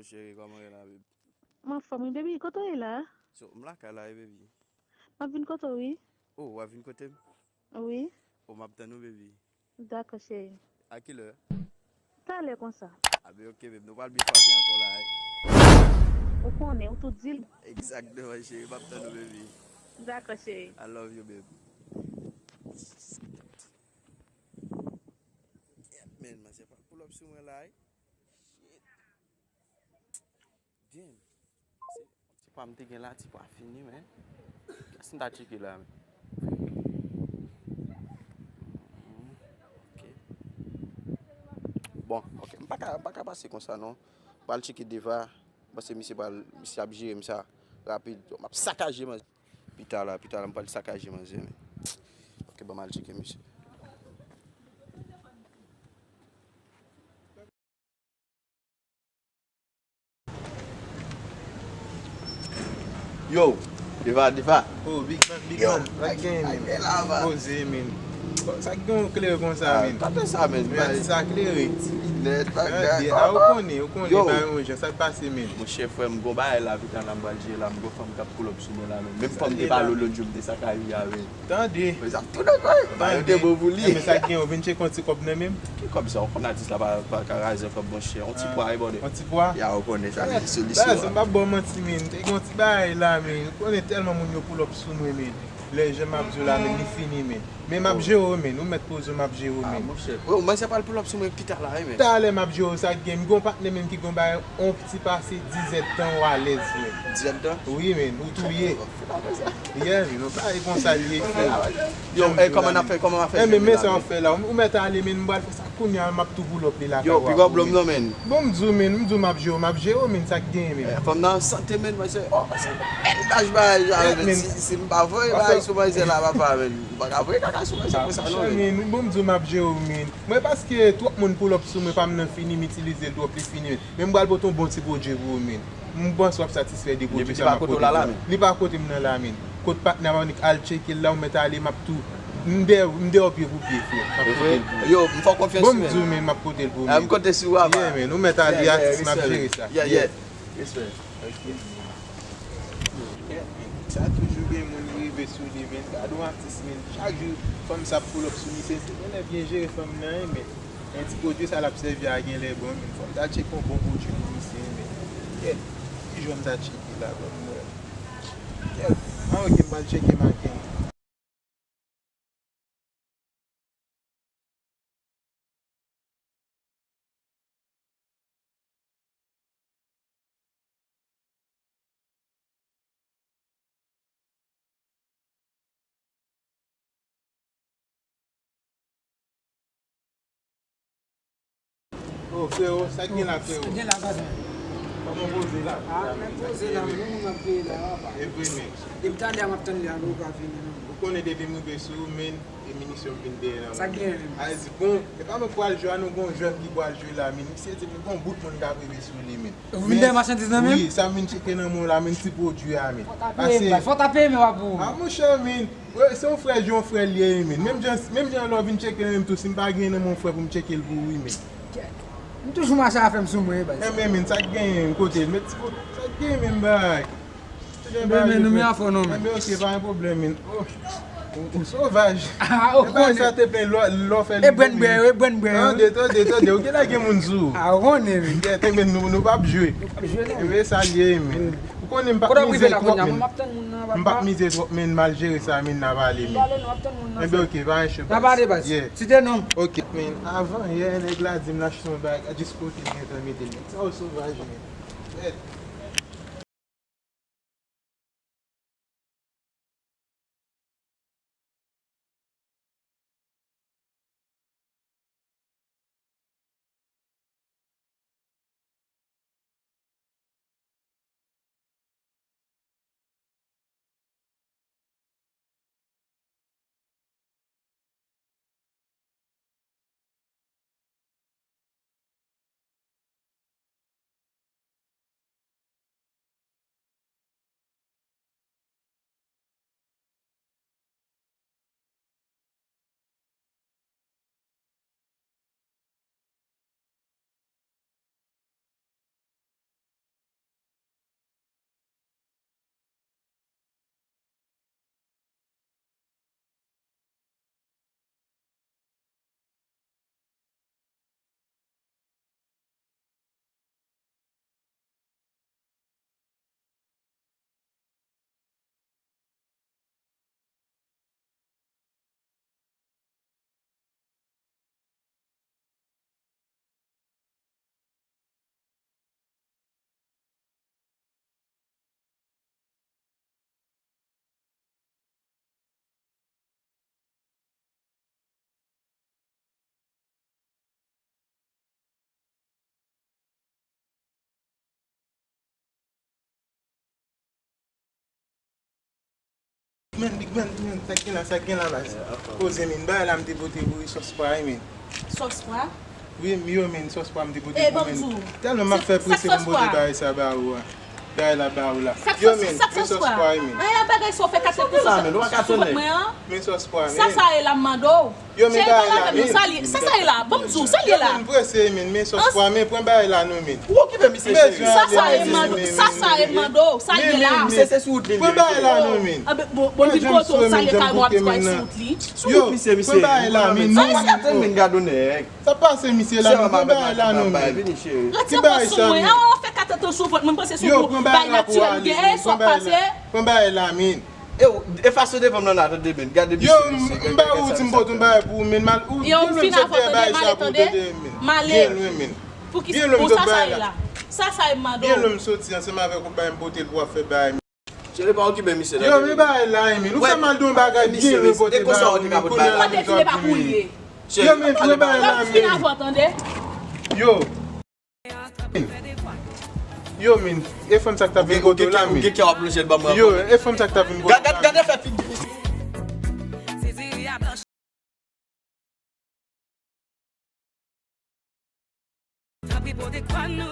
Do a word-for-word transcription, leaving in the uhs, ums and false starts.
Cheri, kòman w ye la, baby? M anfòm, wi, baby. Kote w ye la? So, m lakay la, wi, baby. M ap vin kote w, wi. Oh, w ap vin kote m? Wi. Oh, m ap tann ou, baby. Dakò, cheri. A kilè? Talè konsa. A ben, ok, baby. Nou pral byen frape ankò la, wi. Ou konnen, ou tou di l. Egzakteman, cheri. M ap tann ou, baby. Dakò, cheri. I love you, baby. Yeah, man, man, se pa pull up sou mwen la, wi. Shit. Damn. Se, se pa m te gen la, ti pa fini, man. Kiyès m ta tcheke la, man? Ok. Bon, ok. M pa ka, m pa ka pase konsa, non. M pral tcheke Deva. Paske misye pral, misye ap jere m sa rapid. M ap sakaje, man. Pita la, pita la, m pral sakaje manzè, men. Ok, ban m al tcheke misye. Yo, Deva, Deva. Oh, big man, big man. Sa k gen, men? Poze, men. Sa k gen w klere konsa, men? Tande sa, men. Men atis sa klere. Ti linèt, bagay. A, ou konnen, ou konnen, ba yon jan, sa k pase, men? Monchè, frè m, gon bagay la, pita la, m pral jere la, m gon fanm k ap pull up sou mwen la, men. Menm fanm te pale w lòt jou, m te sakaje avè l. Tande. Men sa ap tounen, frè. Ba yo de bon pou li. Men sa k gen, ou vin tcheke yon ti kòb nan men m? Ki kòb sa? Ou konn atis la pa, pa ka raze kòb, monchè. Yon ti pwa, e bòde. Yon ti pwa? Ya, ou konnen sa, se solisyon. Baz, m p ap ba w manti, men. Te gen yon ti bagay la, men. Ou konnen tèlman moun yo pull up sou mwen, men. Lè jan m ap di w la, men, li fini, men. Men m ap jere w, men. Ou mèt poze w, m ap jere w, men. Monchè. Yo, mwen se pral pull up sou mwen pita la, wi, men. Talè m ap jere w, sa k gen. M gen yon patnè, men, ki gen yon bagay, yon ti pase diz èdtan, ou alèz, men. Diz èdtan? Wi, men, ou touye. Yeah, men, yon bagay konsa l ye, frè. Yo, eh, kòman n ap fè, kòman n ap fè? Eh, men, men sa w ap fè la. Ou mèt ale, men, m pral fè sa kounye a, m ap tou pull up li lakay ou. Yo, pi gwo blòm non, men. Bon, m di w, men, m di w m ap jere w, m ap jere w, men, sa k gen, men. Eh, fanm nan an sante, men, mwen se, oh, se bèl daj bagay, ja, men, si, si m pa voye bagay sou manzè la, papa, men, m pa ka voye kaka sou manzè konsa, non, men. Men, bon, m di w m ap jere w, men. Mwen, paske twòp moun pull up sou mwen, pa m nan fini, m itilize l twòp, li fini, men. Men m pral pote yon bon ti pwodui pou ou, men. M panse w ap satisfè de pwodui sa m ap pote pou ou. Li pa kote m nan la, men. Kot patnè a, m annik al tcheke l la, ou mèt ale, m ap tou. M dèyè, m dèyè w pye pou pye, frè. M ap pote l pou ou. Yo, m fè w konfyans, men. Bon, m di w, men, m ap pote l pou ou, men. Ah, m konte sou ou, apa. Yeah, men, ou mèt ale, atis, m ap jere sa. Yeah, yeah. Respè. Ok. Sa toujou gen moun rive sou li, men. Gade yon atis, men. Chak jou, fanm sa ap pull up sou misye. Se konnen byen jere fanm nan, wi, men. Men ti pwodui sa l ap sèvi a genlè bon, men. Fò m ta tcheke yon bon pwodui pou misye, men. Kèt, ki jan m ta tcheke la, ban m wè. Kèt, ah, ok, m al tcheke maken. Oh, frewo, sa k gen la, frewo? Sa k gen la, papa? Kòman poze la? Ah, men poze la, men moun ap veye la, papa. E vre, men. Depi talè a m ap tann li a, men ou pa vini, non. Ou konnen depi m rive sou ou, men, e minisyon m vin dèyè la. Sa k gen, men? A di, bon, e pa mwen k pral jwe a, non, gon jèn ki pral jwe la, men. Misye di m gon bout moun k ap rive sou li, men. Ou vin dèyè machandiz nan, men? Wi, sa m vin tcheke nan men w la, men, ti pwodui a, men. Fò w ta peye m, fò w ta peye m, papa. Ah, monchè, men. Wi, se yon frè, jan yon frè l ye, men. Menm jan, menm jan lè w vin tcheke nan men m tou, si m pa genyen nan men yon frè pou m tcheke l pou ou, wi, men. M toujou mache afè m sou mwen, baz. Enben, men, sa k genyen, kote l? Met ti kote, sa k genyen, men, bay? Men, men, nou men afè w non, men. Enben, ok, pa gen pwoblèm, men. Oh, ou, ou sovaj. Ah, ou konnen. E bay sa te plen lò, lò fè li. E brenn bwè yo, e brenn bwè yo. Tande, tande, tande, ou genlè gen moun sou ou. Ah, ou konnen, men. Gete, men, nou, nou p ap jwe. Nou p ap jwe, non. Enben, sa l ye, men. Ou konnen m p ap mize twòp, men. M p ap mize twòp, men, m al jere sa, men, n a pale, men. Enben, ok, pa enche, baz. N a pale, baz. Yeah. Site non. Ok, men, avan yè, nèg la di m l achte yon bagay, jis kote l gentan mete l. Nèg sa yo sovaj, men. Bèt. Big man, big man, sa k gen la, sa k gen la, baz. Koze, men, bagay la m te pote pou wi, sòs pwa, wi, men. Sòs pwa? Wi, m yo, men, sòs pwa m te pote pou men. Tèlman m ap fè prese pou m pote bagay sa ba ou a. Bagay la ba ou la. Yo, men, men sòs pwa, wi, men. An, bagay sa w fè kat sèt pou sou vant mwen an. Men sòs pwa, men. Sa sa ye la m mande w? Yo, men bagay la, men. Sa sa ye la? Ban m di w, sa ye la? Yo, men, prese, men, men sòs pwa, men, pran bagay la, non, men. Ou okipe misye, cheri. Sa sa ye, mando? Sa sa ye, mando? Sa ye la? Misye, se sou wout li. Pran bagay la, non, men. Bon, bon, vin kote w, sa ye, kay mwen ap di kwa sou wout li. Sou wout misye, misye. Pran bagay la, men, non. Sa pase, misye, la, men, pran bagay la, non, men. Retire pwa sou mwen. An, w fè kat sèt sou vant mwen, m panse se yon bagay natirèl m gen. Sa pase. Pran bagay la, men. E w, e fason devan m nan la, tande, men. Gade misye, misye. Yo, m ba ou di m pote yon bagay pou ou, men, mal ou. Yo, m fin avè w, tande, m ale, tande. M ale. Byen lwen, men. Pou ki, pou sa sa ye la? Sa sa ye, m mande w? Byen lwen m soti ansanm avèk ou, bay m pote l pou w ap fè bagay, men. Cheri, pa okipe misye, tande. Yo, men bagay la, men. Ou fè mal de yon bagay, byen lwen pote bagay, men. Kounye a la, men, sa ap di m. Yo, men, pran bagay la, men. Yo. Yo, men, e fanm sa k t ap vin kote w la, men. Yo, e fanm sa k t ap vin kote w la. Gade, gade fè figi misye.